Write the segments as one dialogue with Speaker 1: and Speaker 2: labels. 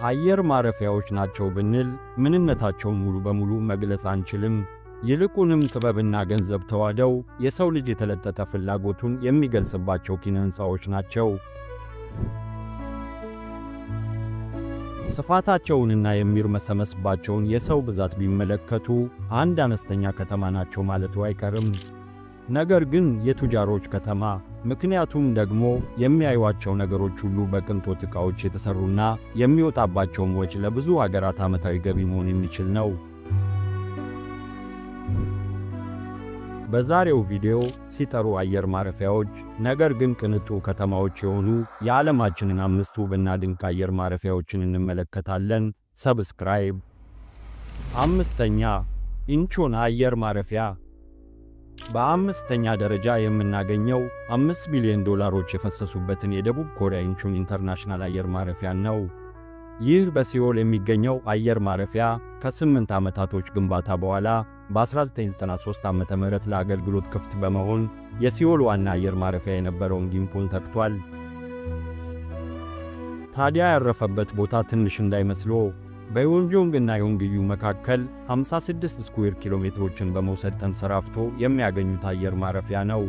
Speaker 1: አየር ማረፊያዎች ናቸው ብንል ምንነታቸውን ሙሉ በሙሉ መግለጽ አንችልም። ይልቁንም ጥበብና ገንዘብ ተዋህደው የሰው ልጅ የተለጠጠ ፍላጎቱን የሚገልጽባቸው ኪነ ሕንፃዎች ናቸው። ስፋታቸውንና የሚርመሰመስባቸውን የሰው ብዛት ቢመለከቱ አንድ አነስተኛ ከተማ ናቸው ማለቱ አይቀርም። ነገር ግን የቱጃሮች ከተማ፣ ምክንያቱም ደግሞ የሚያዩዋቸው ነገሮች ሁሉ በቅንጦት ዕቃዎች የተሰሩና የሚወጣባቸውም ወጪ ለብዙ አገራት ዓመታዊ ገቢ መሆን የሚችል ነው። በዛሬው ቪዲዮ ሲጠሩ አየር ማረፊያዎች ነገር ግን ቅንጡ ከተማዎች የሆኑ የዓለማችንን አምስት ውብና ድንቅ አየር ማረፊያዎችን እንመለከታለን። Subscribe። አምስተኛ፣ ኢንቾን አየር ማረፊያ። በአምስተኛ ደረጃ የምናገኘው 5 ቢሊዮን ዶላሮች የፈሰሱበትን የደቡብ ኮሪያ ኢንቾን International አየር ማረፊያን ነው። ይህ በሴኡል የሚገኘው አየር ማረፊያ ከ8 ዓመታቶች ግንባታ በኋላ በ1993 ዓ.ም ለአገልግሎት ክፍት በመሆን የሴኡል ዋና አየር ማረፊያ የነበረውን ጊምፖን ተክቷል። ታዲያ ያረፈበት ቦታ ትንሽ እንዳይመስሎ፣ በዮንጆንግ እና ዮንግዩ መካከል 56 square ኪሎ ሜትሮችን በመውሰድ ተንሰራፍቶ የሚያገኙት አየር ማረፊያ ነው።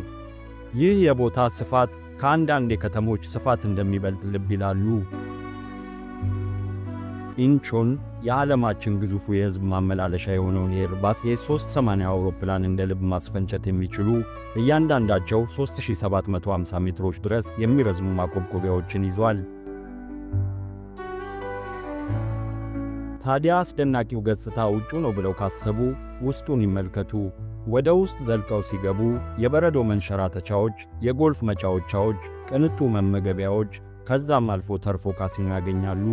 Speaker 1: ይህ የቦታ ስፋት ከአንዳንድ የከተሞች ስፋት እንደሚበልጥ ልብ ይላሉ። ኢንቾን የዓለማችን ግዙፉ የሕዝብ ማመላለሻ የሆነውን የኤርባስ A380 አውሮፕላን እንደ ልብ ማስፈንጨት የሚችሉ፣ እያንዳንዳቸው 3750 ሜትሮች ድረስ የሚረዝሙ ማኮብኮቢያዎችን ይዟል። ታዲያ አስደናቂው ገጽታ ውጩ ነው ብለው ካሰቡ ውስጡን ይመልከቱ። ወደ ውስጥ ዘልቀው ሲገቡ የበረዶ መንሸራተቻዎች፣ የጎልፍ መጫወቻዎች፣ ቅንጡ መመገቢያዎች፣ ከዛም አልፎ ተርፎ ካሲኖ ያገኛሉ።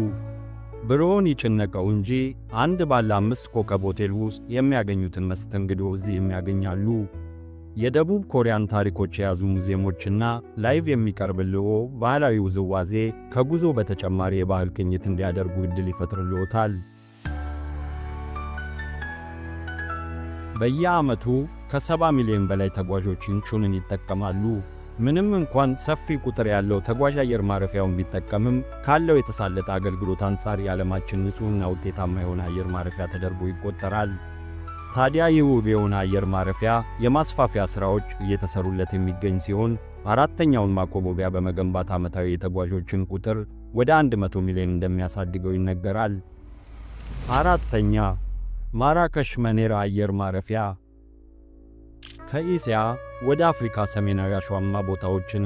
Speaker 1: ብርዎን ይጭነቀው እንጂ አንድ ባለ 5 ኮከብ ሆቴል ውስጥ የሚያገኙትን መስተንግዶ እዚህም ያገኛሉ። የደቡብ ኮሪያን ታሪኮች የያዙ ሙዚየሞችና live የሚቀርብልዎ ባህላዊ ውዝዋዜ ከጉዞ በተጨማሪ የባህል ቅኝት እንዲያደርጉ ዕድል ይፈጥርልዎታል። በየዓመቱ ከ70 ሚሊዮን በላይ ተጓዦች ኢንቾንን ይጠቀማሉ። ምንም እንኳን ሰፊ ቁጥር ያለው ተጓዥ አየር ማረፊያውን ቢጠቀምም፣ ካለው የተሳለጠ አገልግሎት አንጻር የዓለማችን ንጹሕና ውጤታማ የሆነ አየር ማረፊያ ተደርጎ ይቆጠራል። ታዲያ ይህ ውብ የሆነ አየር ማረፊያ የማስፋፊያ ሥራዎች እየተሰሩለት የሚገኝ ሲሆን፣ አራተኛውን ማኮብኮቢያ በመገንባት ዓመታዊ የተጓዦችን ቁጥር ወደ 100 ሚሊዮን እንደሚያሳድገው ይነገራል። አራተኛ፣ ማራከሽ መኔራ አየር ማረፊያ። ከእስያ ወደ አፍሪካ ሰሜናዊ አሸዋማ ቦታዎችን